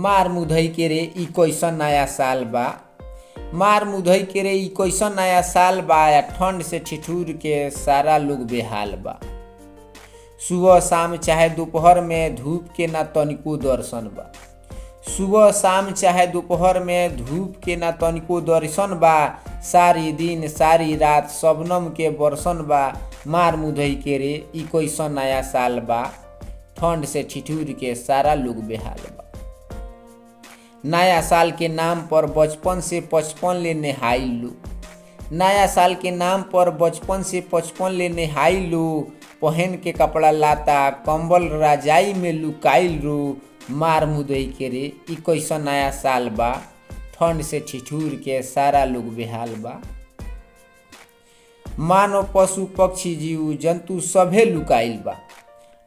मार मुधई के रे ई कैसन नया साल बा। मार मुधई के रे ई कैसन नया साल बा, आ ठंड से ठिठुर के सारा लोग बेहाल बा। सुबह शाम चाहे दोपहर में धूप के ना तनिको दर्शन बा। सुबह शाम चाहे दोपहर में धूप के ना तनिको दर्शन बा। सारी दिन सारी रात शबनम के बरसन बा। मार मुधई के रे ई कैसन नया साल बा, ठंड से ठिठुर के सारा लोग बेहाल बा। नया साल के नाम पर बचपन से 55 ले नेहाइलू। नया साल के नाम पर बचपन से 55 ले नेहाइलू। पहन के कपड़ा लाता कंबल रजाई में लुकाइल रू। मार मुदई के रे ई कैसन नया साल बा, ठंड से ठिठुर के सारा लोग बेहाल बा। मानव पशु पक्षी जीव जंतु सभे लुकाइल बा।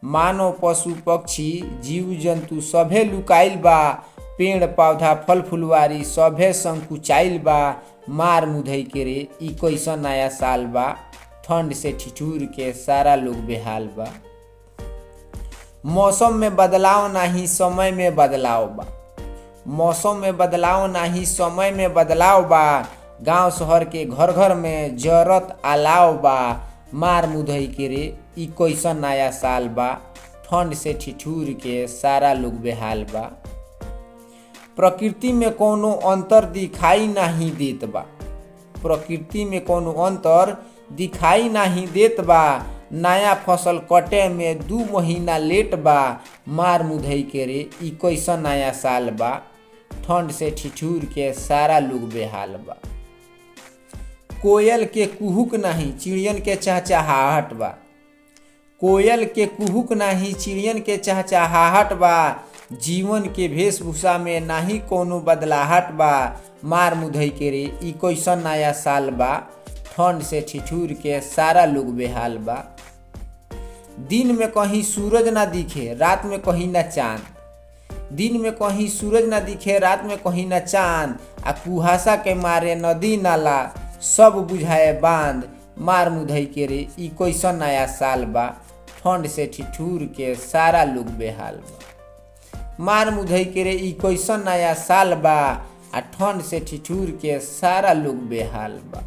मानव पशु पक्षी जीव जंतु सभे लुकाइल बा। पेड़ पौधा फल फुलवारी सभे संकुचाइल बा। मार मुधई के रे ई कैसन नया साल बा, ठंड से ठिठुर के सारा लोग बेहाल बा। मौसम में बदलाव नाही समय में बदलाव बा। मौसम में बदलाव नाही समय में बदलाव बा। गांव शहर के घर घर में जरत अलाव बा। मार मुधई के रे ई कैसन नया साल बा, ठंड से ठिठुर के सारा लोग बेहाल बा। प्रकृति में कोनो अंतर दिखाई नाही देत बा। प्रकृति में कोनो अंतर दिखाई नाही देत बा। नया फसल कटे में 2 महीना लेट बा। मार मुधई के रे ई कैसन नया साल बा, ठंड से ठिठुर के सारा लोग बेहाल बा। कोयल के कुहुक नाही चिड़ियन के चहचहाहट बा। कोयल के कुहुक नाही चिड़ियन के चहचहाहट बा। जीवन के वेशभूषा में नाही कोनो बदलाहट बा। मार मुधई के रे ई कैसन नया साल बा, ठंड से ठिठुर के सारा लोग बेहाल बा। दिन में कहीं सूरज ना दिखे रात में कहीं ना चांद। दिन में कहीं सूरज ना दिखे रात में कहीं ना चांद। आ कुहासा के मारे नदी नाला सब बुझाए बांध। मार मुधई के रे ई कैसन नया साल बा, ठंड से ठिठुर के सारा लोग बेहाल बा। मार मुधई के रे ई कैसन नया साल बा, आ ठंड से ठिठुर के सारा लोग बेहाल बा।